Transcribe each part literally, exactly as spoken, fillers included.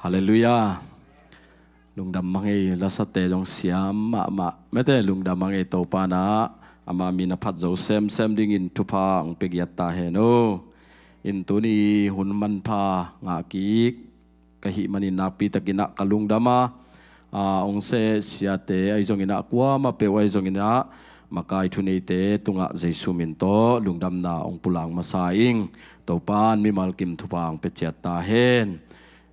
Halleluiah. Lungdam mah ing ei, lasate zong siam mahmah. Mete lungdam mah ing ei, Topa in ah ama min a phat zo semsem dingin thupha hong pia giat ta hen aw. In tuni hun manpha ngah kik ka hih manin nakpi takin ah ka lungdam a, a, hong seh siate ahi zongin ah, kuamah peuh ahi zongin ah, makai thuneite tungah Jesu min tawh lungdamna hong pulak masa ing. Topa in mimal kim thupha hong pia ciat ta hen.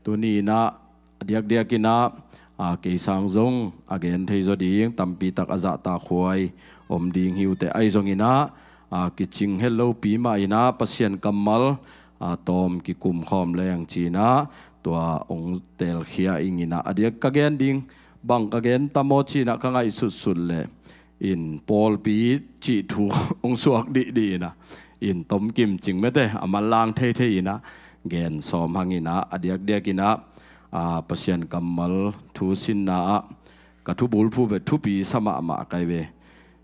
Tuni in ah a diakdiakin ah, a, kei sang zong a gen thei zaw ding tampi tak a zahtakhuai om ding hi uh teh, ahi zongin ah, a, kicing het lopi mah in ah Pasian kammal, a, tawm kikum khawm leng ci-in ah tua hong telkhia ing in ah, a diak ka gen ding bang ka gen tam aw ci-in ah ka ngaih sutsut leh, in pawlpi cih thu hong suak dihdih in ah, in tomkim cing mete a manlang theithei in ah gen sawm hang in ah, a diakdiakin ah, a, Pasian kammal thu sinna ah ka thubulphuh beh thupi sa mahmah ka hi ve.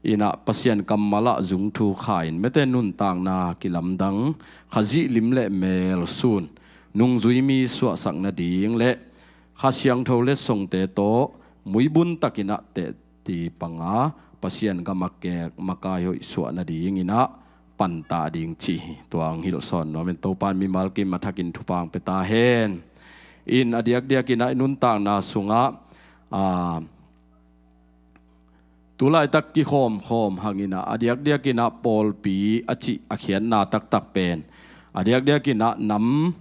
In ah Pasian kammal ah zung thu kha in mete nuntakna kilamdang, Khazih lim le mel sun, nungzui mi suahsak nading le Kha Siangtho letsongte tawh muibun takin ah teh ti panga Pasian gam a kek makai hoih suah nadingin ah pantah ding cih hi. Tua hong hilhsawn nuam in, Topa in mimal kim a thakin thupha hong pia ta hen. In a diakdiakin ah i nuntakna sungah, a, tu laitak kikhawmkhawm hang in ah, a diakdiakin ah pawlpi a cih a khiatna taktak pen, a diakdiakin ah nam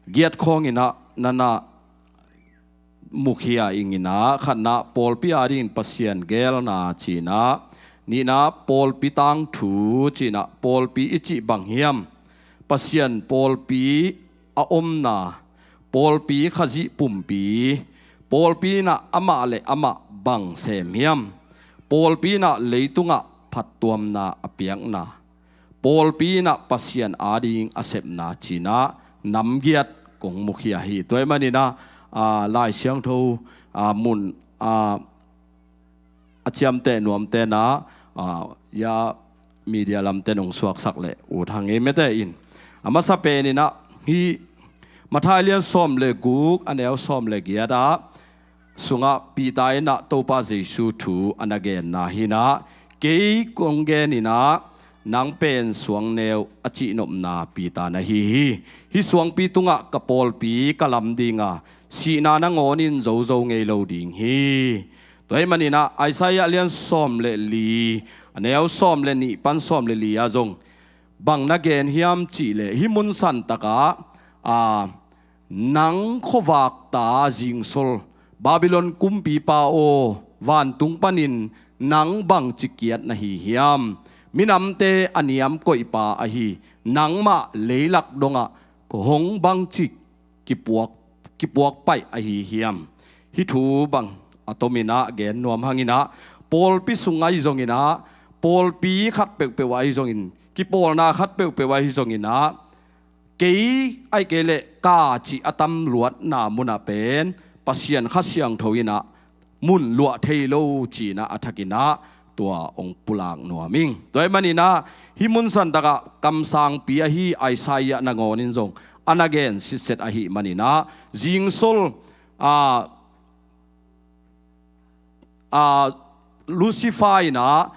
giat khawng in ah na na mukhia ing in ah, khatna pawlpi adingin Pasian geelna ci-in ah, nihna pawlpi tangthu ci-in ah, pawlpi i cih bang hiam, Pasian pawlpi a omna, pawlpi Khazih pumpi, pawlpi in ah amah le amah bang sem hiam, pawlpi in ah leitungah phattuamna a piakna, pawlpi in ah Pasian ading a sepna ci-in ah nam giat kong mukhia hi. Tua ahih manin ah, a, Lai Siangtho, a, mun, a, a ciamteh nuamte in ah, a, ya media lamte in hong suaksak leh ut hang ei mete in. A masa pen in ah hih Matthai lian sawm le guk a neu sawm le giat ah sungah Peter in ah Topa Jesu thu a na genna hi in ah, kei kong gen in ah nang pen suangneu a cihnopna Peter na hi hi. Hih suangpi tungah ka pawlpi ka lam ding a, sihna nangawnin zozo ngei lo ding hi. Tua ahih manin ah Isaiah lian sawm le li a neu sawm le nih pan sawm le li ah zong bang na gen hiam cih leh, hih mun santak ah, a, nang khuavak ta zingsol Babylon kumpipa aw, vantung panin nang bangci kiat na hi hiam? Minamte a niam koihpa ahi nangmah leilak dongah hong bangci kipuak, kipuak paih ahi hiam? Hih thu bang a tomin ah gen nuam hang in ah, pawlpi sung ahi zongin ah, pawlpi khat peuhpeuh ahi zongin, kipawlna khat peuhpeuh ahi zongin ah, kei ahih kei leh ka cih a tam luatna mun ah pen Pasian Kha Siangtho in ah mun luah thei lo ci-in ah a thakin ah tua hong pulak nuam ing. Tua ahih manin ah hih mun santak ah kamsangpi ahi Isaiah nangawnin zong a na gen sitset ahih manin ah, zingsol, a, a, Lucifer in ah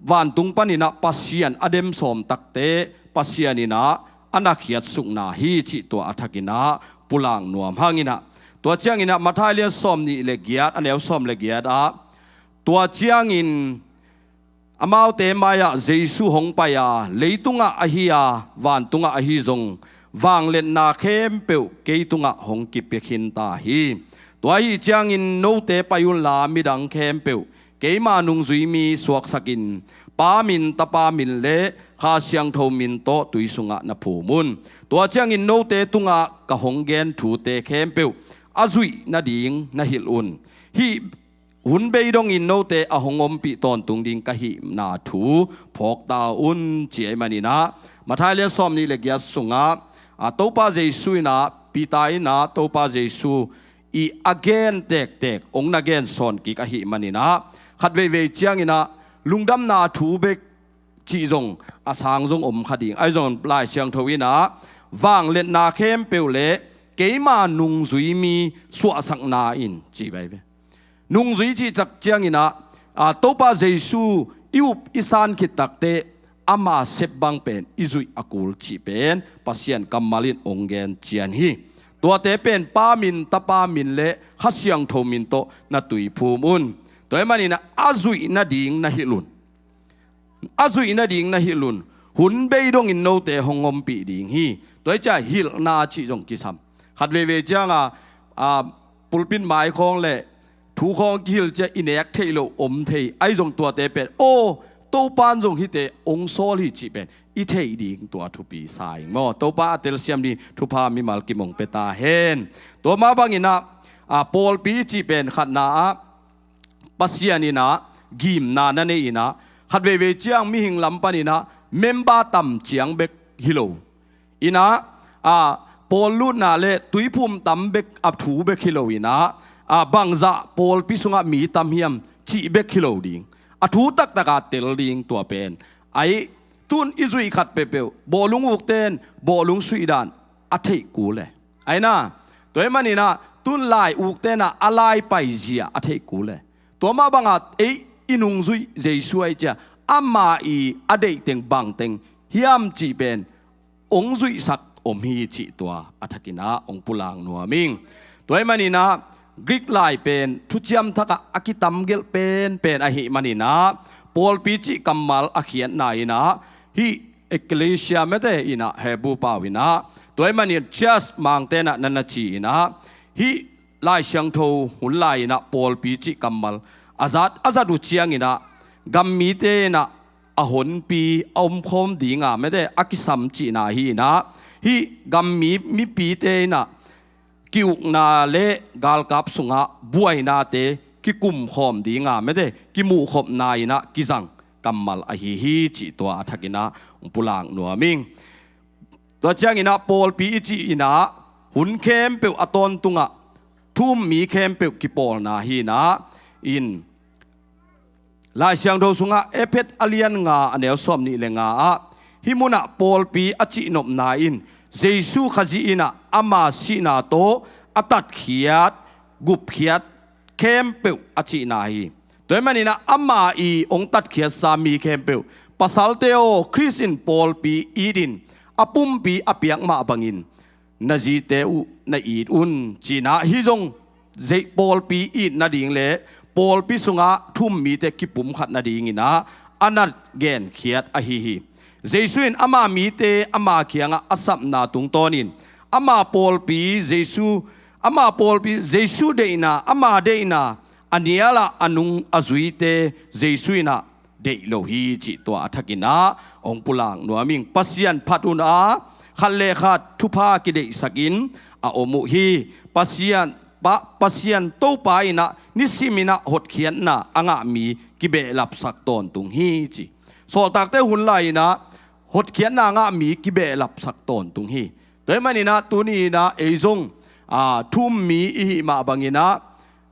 vantung panin ah Pasian a dem sawm takte Pasian in ah a na khiatsukna hi cih tua a thakin ah pulak nuam hang in ah. Tua ciangin ah Matthai lian sawm nih le giat a neu sawm le giat ah, tua ciangin amaute mai-ah Jesu hong pai a, leitungah ahi a, vantungah ahi zong, vangliatna khempeuh kei tungah hong kipia khin ta hi. Tua ahih ciangin note pai unla midang khempeuh keima nungzui mi suaksakin, Pa min, Tapa min le Kha Siangtho min tawh tui sungah na phum un. Tua ciangin note tungah ka hong gen thute khempeuh a zuih nading na hilh un. Hih hun bei dongin note a hong ompih tawntung ding ka hihna thu phawk ta un, ci ahih manin ah, Matthai lian sawm nih le giat sungah, a, Topa Jesu in ah, Peter in ah Topa Jesu i a gen tektek hong na gen sawn kik ahih manin ah, khat veivei ciangin ah lungdamna thu bek cih zong a sang zong om kha ding. Ahi zong Lai Siangtho in ah, vangliatna khempeuh le keima nungzui mi suahsakna in ci bai ve. Nungzui cih tak ciangin ah, a, Topa Jesu i up i san khit takteh ama sep bang pen i zuih a kul cih pen Pasian kammal in ong gen cian hi. Tuate pen Pa min, Tapa min le Kha Siangtho min tawh na tuiphum un. Tua ahih manin ah a zuih nading na hilh un. A zuih nading na hilh un. Hun bei dongin note hong ompih ding hi. Tua hi ciah hilhna cih zong kisam. Khat veivei cianga, a, pulpit mai khawng le thu khawng kihilh ciah i nek theih loh om thei. Ahi zong tuate pen, aw, Topan zong hihte ong sawl hi cih pen i theih ding tua thupi sa ing maw? Topa a telsiam ding thupha mimal kim ong pia ta hen. Tua mah bangin ah, a, pawlpi cih pen khatna ah Pasian in ah gimna na nei in ah, khat veivei ciang mihing lam panin ah member tam ciang bek hi lo. In ah, a, pawl lutna le tuiphum tam bek a thu bek hi lo in ah, a, bangzah pawlpi sungah mi tam hiam cih bek hi lo ding. A thu taktak a tel ding tua pen. Ahi, tun i zuih khat peuhpeuh, bawlung ukten bawlung suihdan a theih kul e. Ahi na, tua ahih manin ah tun lai ukten ah a lai paizia a theih kul e. Tua mah banga ei i nungzuih Jesu ahi ciah ama i a deih teng bang teng hiam cih pen ong zuihsak om hi cih tua a thakin ah ong pulak nuam ing. Tua ahih manin ah Greek lai pen thuciam thakah a kitam gelh penpen ahih manin ah pawlpi cih kammal a khiatna in ah hih ekklesia mete in ah Hebrew pau in ah, tua ahih manin church Mangte in ah na na ci in ah, hih Lai Siangtho hun lai in ah pawlpi cih kammal a zat, a zat uh ciangin ah gam mite in ah a honpi a omkhawm dinga mete a kisam cihna hi in ah, hih gam mi, mipite in ah ki-ukna le galkap sungah buainate kikumkhawm dinga mete kimuhkhopna in ah kizang kammal ahi hi cih tua a thakin ah ong pulak nuam ing. Tua ciangin ah pawlpi i cih in ah hun khempeuh a tawntungah thu um mi khempeuh kipawlna hi in ah, in Lai Siangtho sungah Efesa a lian nga a neu sawmnih le nga ah, hih munah pawlpi a cihnopna in Jesu Khazih in ah ama sihna tawh a tatkhiat, gupkhiat khempeuh a cihna hi. Tua ahih manin ah ama i ong tatkhiatsa mi khempeuh, pasalte aw, Khrist in pawlpi it in a pumpi a piak mah bangin na zite uh na it un, ci in ah hih zong zei pawlpi it nading le pawlpi sungah thu um mite kipumkhat nadingin ah a na genkhiat ahi hi. Jesu in ama mite ama kiangah a sapna tungtawnin ama pawlpi Jesu, ama pawlpi Jesu deihna, ama deihna a nialah a nung a zuite Jesu in ah deih lo hi cih tua a thakin ah ong pulak nuam ing. Pasian phat un a khat le khat thupha kideihsak in a om uh hi. Pasian Pa, Pasian Topa in ah nisim in ah hotkhiatna a ngah mi kibehlapsak tawntung hi ci. Sawltakte hun lai in ah hotkhiatna a ngah mi kibehlapsak tawntung hi. Tua ahih manin ah tuni in ah ei zong, a, thu um mi i hih mah bangin ah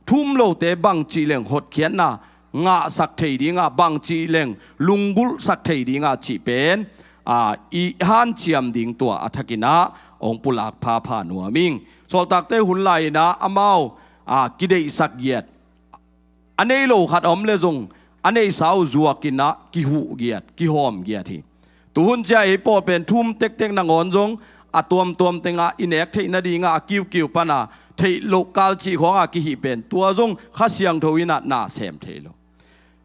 thu um lote bangci leng hotkhiatna ngahsak thei dinga, bangci leng lunggulhsak thei dinga cih pen, a, i hanciam ding tua a thakin ah ong pulak phapha nuam ing. Sawltakte hun lai in ah amau, a, kideihsak giat, a nei lo khat a om le zong a neihsa uh zuak in ah kihuh giat, kihawm giat hi. Tuhun ciah ei pawl pen thu um tektek nangawn zong a tuamtuam tengah i nek theih nadingah a kiukiu pana theih loh kal cih khawngah kihih pen tua zong Kha Siangtho in ah na sem thei lo.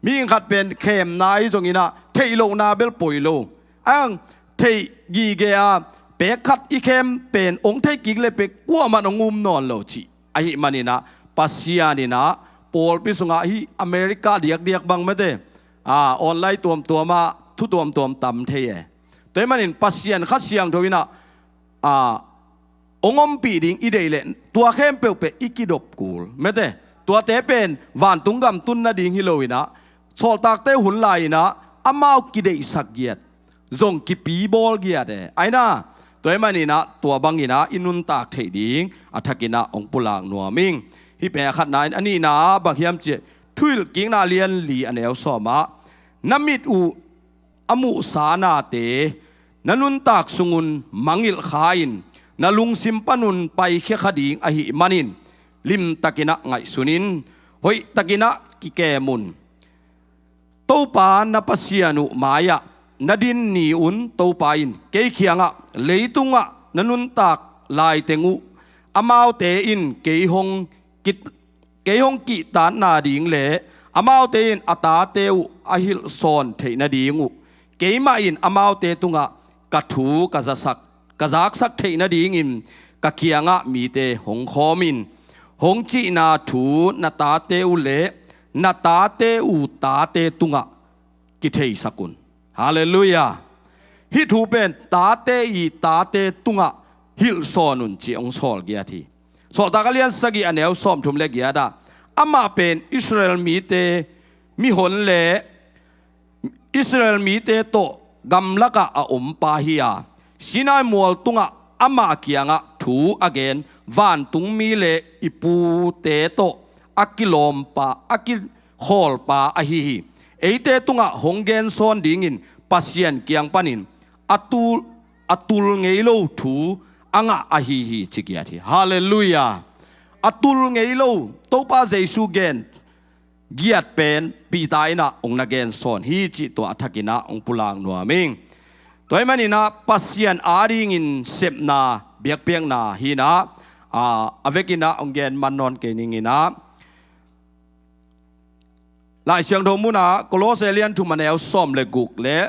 Mihing khat pen khemna ahi zongin ah theih lohna bel poi lo. Ang theih gige a pek khat i khem pen ong theih kik le pek kuaman ong um nawn lo cih ahih manin ah Pasian in ah pawlpi sungah hih America diakdiak bang mete, a, online tuamtuamah thu tuamtuam tam thei e. Tua ahih manin Pasian Kha Siangtho in ah, a, ong ompih ding i deih leh tua khempeuh pen i kidop kul mete. Tuate pen vantung gam tun nading hi lo in ah sawltakte hun lai in ah amau kideihsak giat zong kipi bawl giat e. Ahi na, tua ahih manin ah tua bangin ah i nuntak theih ding a thakin ah ong pulak nuam ing. Hih pen a khatna in, a nihna ah bang hiam cih leh Thuhilhkikna lian li a neu sawm ah, na mit uh a muhsa nate na nuntak sungun mangngilh kha in, na lungsim panun paikhia kha ding ahih manin limtakinah ngaihsunin hoihtakinah kikem un. Topa na Pasian uh mai-ah na din ni-un Topa in kei kiangah leitungah na nuntak laiteng uh amaute in kei hong kit kei hong kihtatna ding le amaute in a tate uh a hilhsawn theih nading uh keimah in amaute tungah ka thu ka zasak ka zaksak theih nadingin ka kiangah mite hong khawm in hong cihna thu na tate uh le na tate uh tate tungah kitheisak un. Halleluiah. Hih thu pen tate i tate tungah hilhsawn un ci hong sawl giat hi. Sawltak a lian sagih a neu sawmthum le giat ah amah pen Israel mite mihon le Israel mite tawh gamlakah a ompa hi a, Sinai mual tungah amah kiangah thu a gen vantungmi le i pute tawh a kilawmpa a kikhawlpa ahi hi. Eite tungah hong gensawn dingin Pasian kiang panin a tul a tul ngei lo thu a ngah ahi hi ci giat hi. Halleluiah. A tul ngei lo Topa Jesu gen giat pen Peter inah hong na gensawn hi cih tua a thakinah hong pulak nuam ing. Tua ahih maninah Pasian adingin sepna biakpiakna hinah a vekinah hong gen man nawn kei ninginah Lai Siangtho munah Kolose lian thum a neu sawm le guk le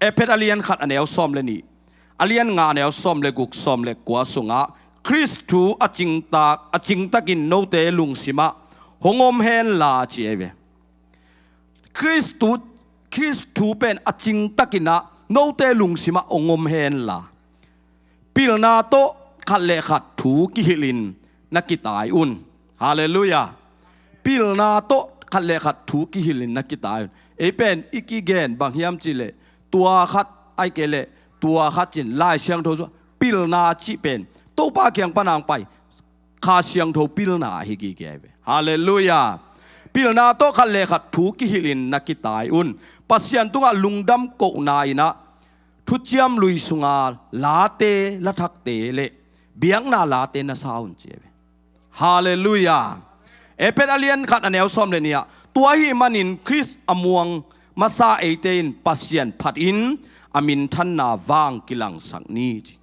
Ephet a lian khat a neu sawm le nih, a lian nga a neu sawm le guk, sawm le kua sungah Khrist thu a cingtak a cingtakin note lungsimah hong om henla ci ei ve. Khrist thu Khrist thu pen a cingtakinah note lungsimah hong om henla pilna tawh khat le khat thu kihilhin na kitai un. Halleluiah. Pilna tawh khat le khat thu kihilhin na kitai un. Ei pen i kigen bang hiam cihleh tua khat ai kei leh tua khat cin Lai Siangtho sua pilna cih pen Topa kiang panang pai Kha Siangtho pilna ahi kikei ve. Halleluiah. Pilna tawh khat le khat thu kihilhin na kitai un. Pasian tungah lungdam kohna inah thuciam lui sunga late lathakte le biakna late na sa un ci ei ve. Halleluiah. Ephet a lian khat a neu sawm le nih ah tua ahih manin Khrist a muang masa eite in Pasian phatin a minthanna vang kilangsak ni ci.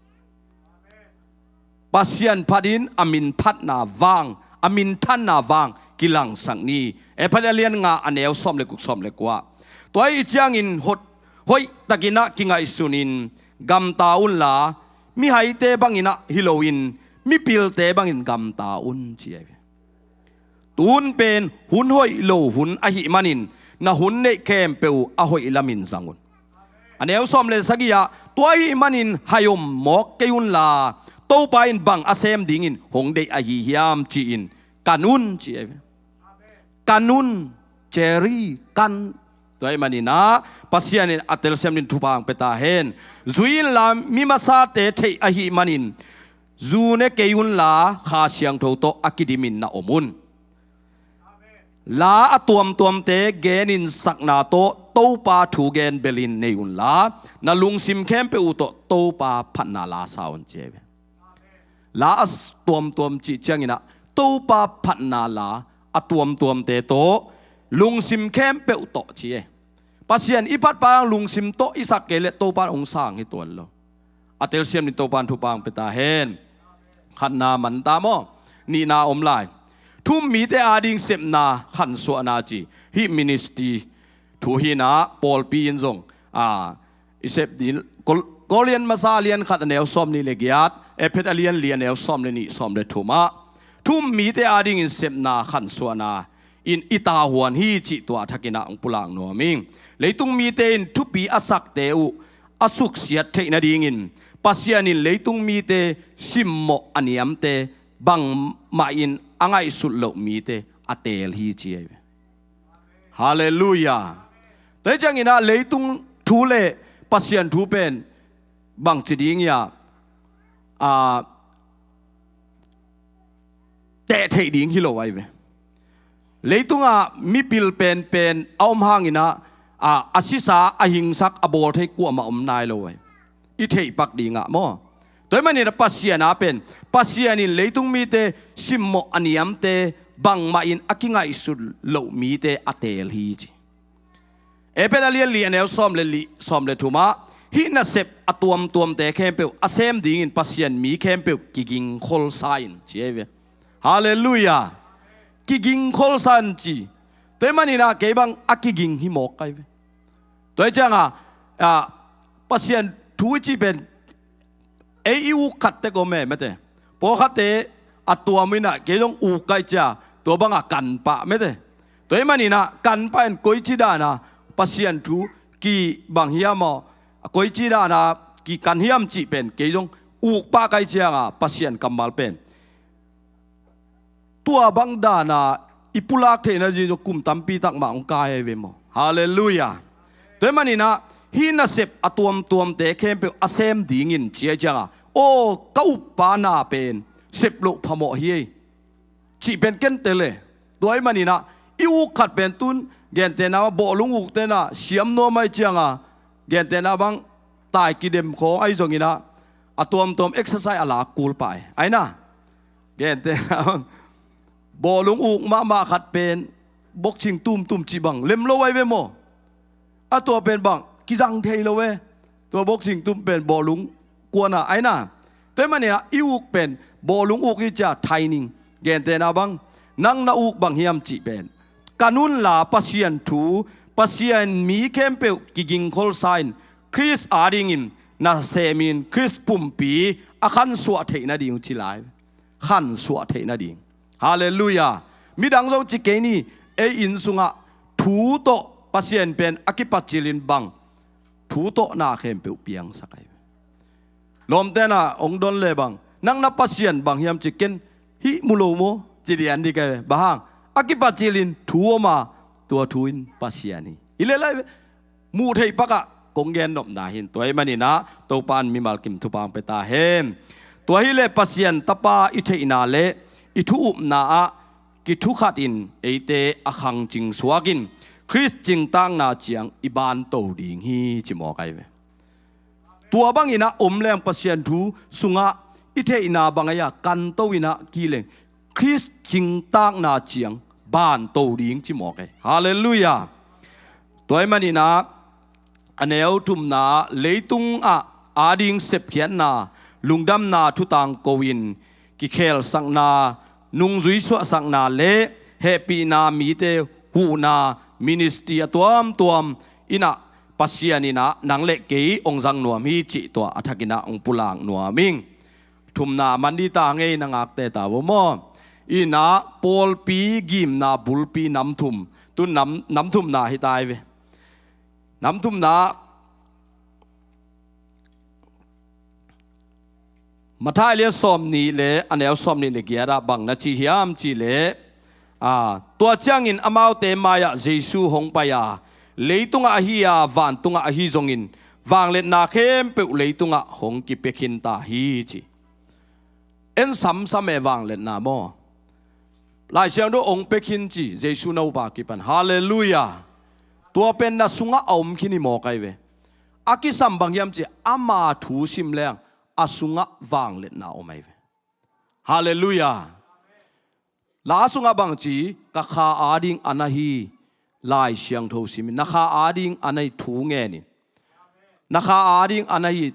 Pasian phatin a min phatna vang a minthanna vang kilangsak ni. Ephet a lian nga a neu sawm le guk sawm le kua. Tua ahih ciangin hot hoihtakinah kingaihsunin gamta unla mihaite banginah hi loin mipilte bangin gamta un ci ei ve. Tun pen hun hoih lo hun ahih manin na hun neih khempeuh uh a hoih lamin zang un. A neu sawm le sagih ah tua ahih manin haiom mawk kei unla Topa in bang a sem dingin hong deih ahi hiam ci-in kan un ci ei ve. Kan un, Jerry, kan. Tua ahih maninah Pasian in a telsiam ding thupha hong pia ta hen. Zui inla mi masate theih ahih manin zu ne kei unla Kha Siangtho tawh a kidimin na om un. La a tuamtuamte genin sakna tawh Topa thu gen belin nei unla na lungsim khempeuh uh tawh Topa phatna la sa un ci ei ve. La a tuamtuam cih cianginah Topa phatna la a tuamtuamte tawh lungsim khempeuh tawh ci ei. Pasian i phatpa ang lungsim tawh i sak kei leh Topa hong sang hi tuan lo. A telsiam ding Topa in thupha hong pia ta hen. Khatna man ta maw? Nihna om lai. Thu um mite ading sepna khansuahna ci. Hih ministry thu hinah pawlpi in zong a i sep ding Kol- Korin masa a lian khat a neu sawm nih le giat, Ephet a lian li a neu sawm le nih sawm le thumah thu um mite adingin sepna khansuahna in i tahuan hi cih tua thakinah hong pulak nuam ing. Leitung mite in thupi a sakte uh a suksiat theih nadingin Pasian in leitung mite simmawh a niamte bangmah in a ngaihsut loh mite a teel hi ci ei ve. Halleluiah. Tua hi cianginah leitung thu le Pasian thu pen bangci ding ia a teh theih ding hi lo ahi ve. Leitungah mipil penpen a om hanginah a, a sisa a hingsak a bawl thei kuamah om nai lo ahi. I theih pak dingah maw? Tua ahih manin a Pasian a pen, Pasian in leitung mite simmawh a niamte bangmah in a kingaihsut loh mite a teel hi ci. Efesa a lian li a neu sawm le li, sawm le thum ah, hih nasep a tuamtuamte khempeuh a sem dingin Pasian mi khempeuh kigingkholsa in ci ahi ve. Halleluiah. Kigingkholsa in ci. Tua ahih manin a kei bang a kiging hi mawk ka hi ve. Tua hi ciangah, ah, Pasian thu i cih pen ei i uk khat tek om e mete. Pawlkhatte a tuam in a kei zong uk ka hih ciang tua bangah kan pah mete. Tua ahih manin a kan pah in koici dan a Pasian thu kibang hiam aw, koici dan a kikan hiam cih pen kei zong uk pah ka hih ciangah Pasian kammal pen tua bang dan a i pulak theihna ding zong kum tampi tak mah hong kai ahi ve maw. Halleluiah. Tua ahih manin a hih nasep a tuamtuamte khempeuh a sem dingin ci ahih ciangah, aw, ka uppa na pen sep loh phamawh hi ei cih pen ken tel e. Tua ahih manin a i uk khat pen tun gentehna bawlung ukte na siam nuam ahih ciangah, gentehna bang tai kidem khawng ahi zongin a, a tuamtuam exercise a lak kul pah e. Ahi na, gentehna bang bawlung uk mahmah khat pen boxing tumtum cih bang lem lo ahi ve maw. A tua pen bang kizang thei lo e. Tua boxing tum pen bawlung kuana ahi na. Tua ahih manin a i uk pen bawlung uk hi ciang training, gentehna bang nang na uk bang hiam cih pen kan unla Pasian thu, Pasian mi khempeuh kigingkholsa in Khrist adingin nasemin Khrist pumpi a khansuah theih nading uh ci lai. Khansuah theih nading. Halleluiah. Midang zong ci kei ni, ei inn sungah thu tawh Pasian pen a kipacilin bang thu tawh na khempeuh piangsak ahi. Lawmte na hong don le bang nang na Pasian bang hiam ci ken hih mu lo maw ci dian dih ka hi. Bang hang a kipacilin thu om a, tua thu in Pasian hi. Hi le lai ve. Muh theih pakah kong gen nopna hi in tua ahih manin a Topa in mimal kim thupha hong pia ta hen. Tua hileh Pasian Tapa i theihna le i thu upna ah kithukhat in eite a khangcing suak in Khrist cingtakna ciang i banto ding hi ci mawk ahi ve. Tua bangin a om leng Pasian thu sungah i theihna bang ahi a kanto in a kileng Khrist cingtakna ciang banto ding ci mawk ahi. Halleluiah. Tua ahih manin a a neu thumna ah leitung ah ading sepkhiatna, lungdamna thutang ko in kikheelsakna, nungzui suahsakna le hehpihna, mite huhna, ministry a tuamtuam in a Pasian in a nang le kei hong zang nuam hi cih tua a thakin a hong pulak nuam ing. Thumna man dih ta ngei na ngakte ta vo maw. In a pawlpi gimna bulpi nam thum, tu nam, nam thumna hi ta hi ve. Nam thumna Matthai lian sawmnih le a neu sawmnih le giat ah bang na ci hiam cih leh, a, tua ciangin amaute mai-ah Jesu hong pai a, leitungah ahi a vantungah ahi zongin vangliatna khempeuh leitungah hong kipia khin ta hi ci. En samsam e vangliatna maw. Lai Siangtho hong pia khin ci Jesu na upa kipan. Halleluiah. Tua pen na sungah a om khin hi mawk ahi ve. A kisam bang hiam ci ama thu sim leng a sungah vangliatna om ahi ve. Halleluiah. La sungah bang ci, ka kha ading a na hi Lai Siangtho sim in, na kha ading a na hi thu ngen in, na kha ading a na hi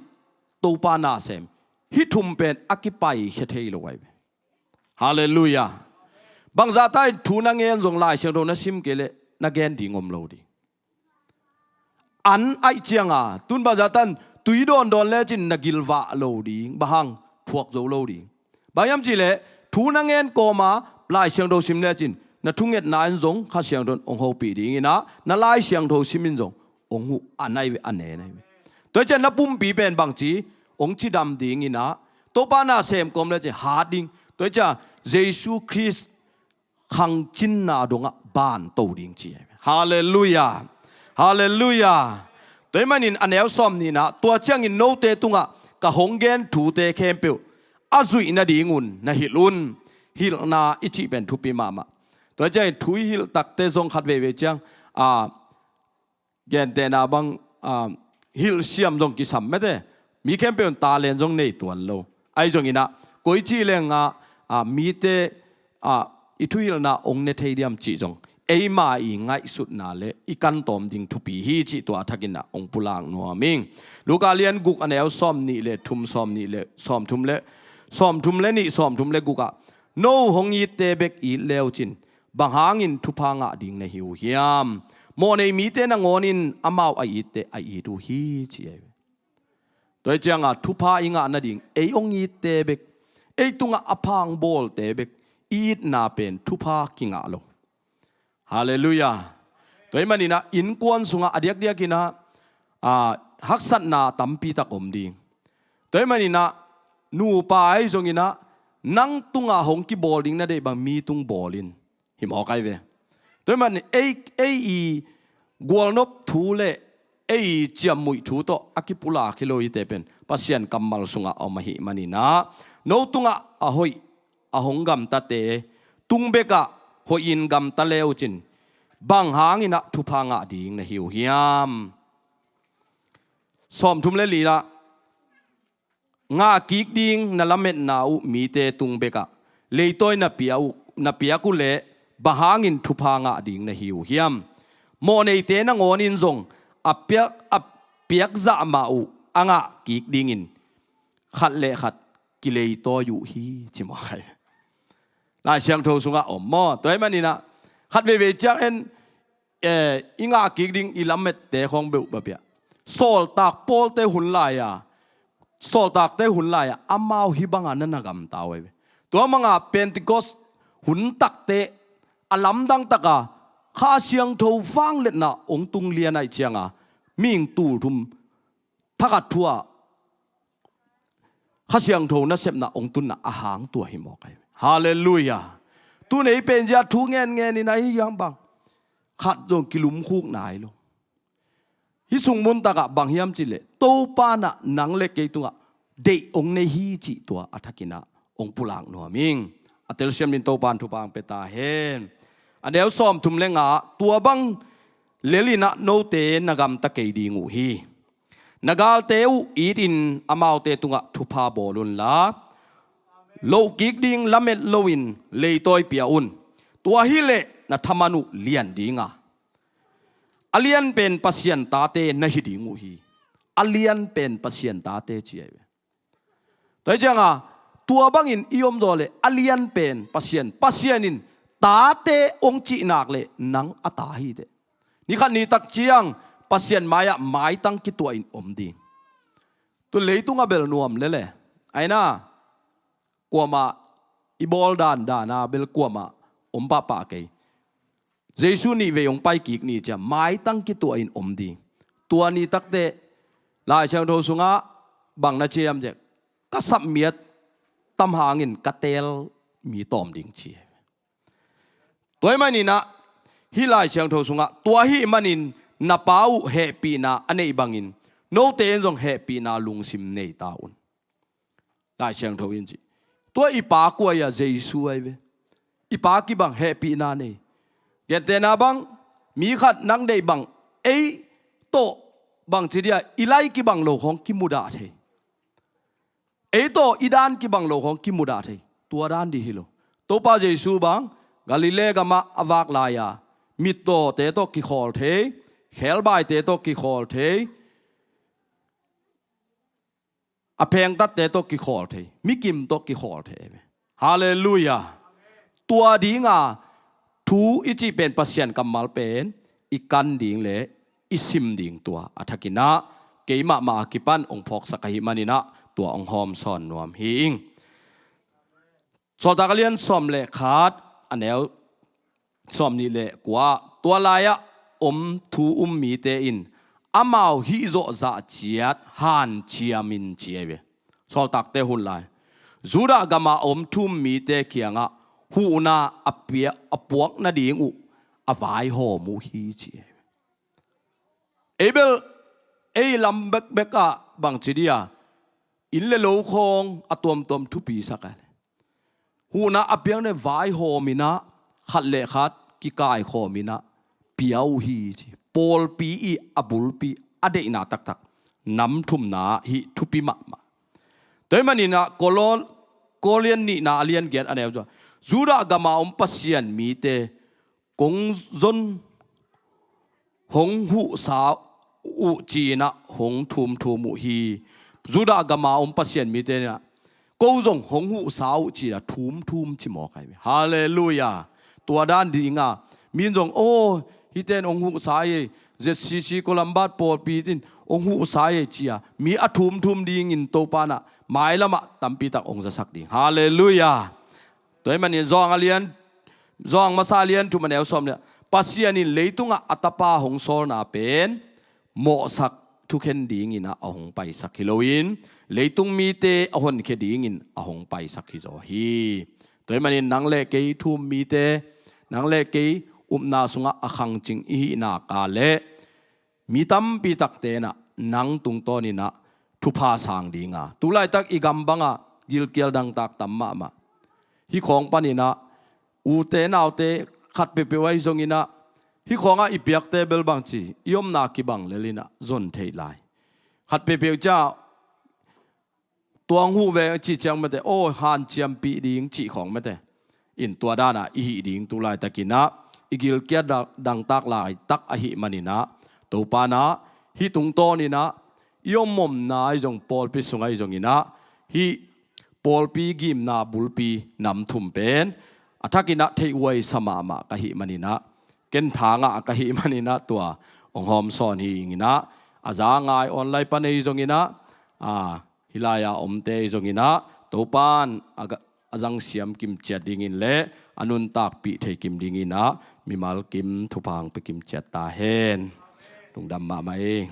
Topa na sem. Hih thum pen a kipaikhia thei lo ahi ve. Halleluiah. Bangzah ta in thu na ngen zong Lai Siangtho na sim kei leh na gen ding om lo ding. An aih cianga tun bangzah tan tui dawndawn lecin na gilvah lo ding, bang hang thuak zo lo ding. Bang hiam cih leh thu na ngen kawma Lai Siangtho sim lecin na thungetna in zong Kha Siangtho in hong hopih dingin ah na Lai Siangtho sim in zong hong huh a nai ve, a ne nai ve. Tua hi cian na pumpi pen bangci hong cidam dingin ah Topa na sem kawm lecin hat ding. Tua hi cian Jesu Khrist khangcinna dongah ban to ding ci. Halleluiah. Halleluiah. Tua hi manin a neu sawm nihna, tua ciangin note tungah ka hong gen thute khempeuh a zuih nadingun na hilh un. Hilhna i cih pen thupi mahmah. Tua ciangin thu i hilh takte zong khat veivei ciang, a, gentehna bang, a, hilhsiam zong kisam mete. Mi khempeuh in talent zong nei tuan lo. Ahi zongin ah, koici lengah, ah, mite, ah, i thuhilhna hong ne thei diam cih zong eima i ngaihsutna le i kan tawm ding thupi hi cih tua a thakin ah hong pulak nuam ing. Luka lian guk a neu sawm nih le thum, sawm nih le sawm thum le, sawm thum le nih, sawm thum le guk ah, no hong itte bek it le uhcin, bang hangin thupha ngah ding na hi uh hiam? Mawhnei mite nangawn in amau a itte a it uh hi, ci ahi ve. Tua hi cianga thupha i ngah nading, ei hong itte bek, ei tungah a phang bawlte bek i itna pen thupha kingah lo. Halleluiah. Tua hi maninah innkuan sungah a diakdiakinah, ah, haksatna tampi tak om ding. Tua hi maninah nupa ahi zonginah nang tungah hong kibawl ding na deih bang mi tung bawl in. Hi mawk ahi ve. Tua hi man ei, ei i gualnop thu le ei i ciammuih thu tawh a kipulak hi lo hite pen Pasian kammal sungah a om ahi maninah, no tungah a hoih a hong gamtate tung bekah hoihin gamta le uhcin, bang hanginah thupha ngah ding na hi uh hiam? Sawmthum le lilah, ngah kik ding na lametna uh mite tung bekah leitawi na pia uh, na piak uh leh bang hangin thupha ngah ding na hi uh hiam? Mawhneite nangawn in zong a piak, a piak zahmah uh a ngah kik dingin khat le khat kileitawi uh hi, ci mawk ahi. Lai Siangtho sungah om maw? Tua hi maninah khat veivei ciang en, eh, i ngah kik ding i lamette khawng beuh bapiah, sawltak pawlte hun lai-a, sawltakte hun lai-a amau hih bangah na na gamta uh ahi ve. Tua mangah Pentecost hun takte a lamdang taka Kha Siangtho vangliatna hong tung lian ahih cianga mihing tulthum thakhat thu-ah Kha Siangtho nasepna hong tunna a hang tua hi mawk ahi. Halleluiah. Tun ei pen zia thu ngenngenin ahi hiang bang khat zong kilumkhuk nai lo. Hih sung muntakah bang hiam cihleh Topa nah nang le kei tungah deih hong nei hi cih tua a thakinah hong pulak nuam ing. A telsiam in Topa in thupha hong pia ta hen. A neu sawmthum le nga, tua bang lelinah note na gamta kei ding uh hi. Na galte uh itin amaute tungah thupha bawl unla, lohkik ding lamet loin leitawi pia un. Tua hileh na thaman uh lian dinga a lianpen Pasian tate na hi ding uh hi. A lianpen Pasian tate ci ahi ve. Tua hi cianga tua bangin i omzaw leh a lianpen Pasian, Pasian in tate hong cihnak leh nang a ta hiteh. Nikhat nitak ciang Pasian mai-ah maitang kituahin om ding. Tu leitung a bel nuam lele. Aina, kuamah i bawl dandan a bel kuamah om pahpah kei. Jesu nih vei hong paikik ni cia maitang kituahin om ding. Tua nitakte Lai Siangtho sungah bang na ciam cek, ka sapmiat tam hangin ka teel mi tawm ding ci. Tua hi maninah hih Lai Siangtho sungah tua hih manin na Pa uh hehpihna a neih bangin note in zong hehpihna lungsim nei ta un. Lai Siangtho in ci. Tua i Pa kua hi a, Jesu ahi ve. I Pa kibang hehpihna nei. Gentehna bang mi khat nang deih bang ei tawh bangci dia i lai kibang lo khawng kimudah thei. Ei tawh i dan kibang lo khawng kimudah thei. Tua dan dih hi lo. Topa Jesu bang Galilee gamah a vak lai-a mittawte tawh kikhawl thei, khebaite tawh kikhawl thei, a phengtatte tawh kikhawl thei, mikim tawh kikhawl thei. Halleluiah. Tua dinga thu i cih pen Pasian kammal pen i kan ding le i sim ding tua a thakinah keimahmah a kipan hong phawksak ahi maninah tua hong hawmsawn nuam hi ing. Sawltak a lian sawm le khat a neu sawm nih le kua, tua lai-ah om thu um mite in amau hihzawh zah ciat hanciamin ci ahi ve. Sawltakte hun lai Judah gamah om thu um mite kiangah huhna a pia, a puak nading uh a vaihawm uh hi ci ahi ve. Ei bel ei lam bekbek ah bangci dia inn le lo khawng a tuamtuam thupi sak a, huhna a piang le vaihawm inah khat le khat kikaikhawm inah pia uh hi ci. Pawlpi i a bulpi a deihna taktak nam thumna hih thupi mahmah. Tua ahih maninah Kolon, Korin nihna a lian giat a neu zua, Judah gama om Pasian mite kong zon hong huhsa uh ci-inah hong thumthum uh hi. Judah gama om Pasian mite inah ko zong hong huhsa uh ci-inah thumthum ci mawk ahi. Halleluiah. Tua dan dinga min zong, aw, hiten hong huhsa ei, Z C C Kolambat pawlpi tin hong huhsa ei ci-a mi a thumthum dingin Topa nah mailamah tampitak hong zasak ding. Halleluiah. Tua ahih manin Johan a lian, Johan masa a lian thum a neu sawm le, Pasian in leitungah a Tapa hong sawlna pen mawhsak thukhen dinginah a hong paisak hi loin, leitung mite a honkhia dingin a hong paisak hi zaw hi. Tua ahih manin nang le kei thu-um mite, nang le kei upna sungah a khangcing i hih nak leh mi tampi takte inah nang tungtawninah thupha sang dinga, tulaitak i gam bangah gilkial dangtak tam mahmah. Hih khawng paninah ute naute khat peuhpeuh ahi zonginah hih khawngah i piakte bel bangci i omna kibang lelinah zon theih lai. Khat peuhpeuh ciah tuang huh ve cih ciang mate, aw, hanciampih ding cih khawng mate in tua danah i hih ding tulaitakinah i gilkial da-, dangtak laitak ahih maninah Topa nah hih tungtawninah i om omna ahi zong, pawlpi sung ahi zonginah hih pawlpi gimna bulpi nam thum pen a thakinah theih huaisa mahmah ka hih maninah, ken thangah ka hih maninah tua hong hawmsawn hi inginah, a za ngai online pan ahi zonginah, a, hih lai-a omte ahi zonginah Topan a ga-, a zangsiam kimciat dingin le a nuntakpih thei kim dinginah mimal kim thupha hong pia kimciat ta hen. Lungdam mahmah ei.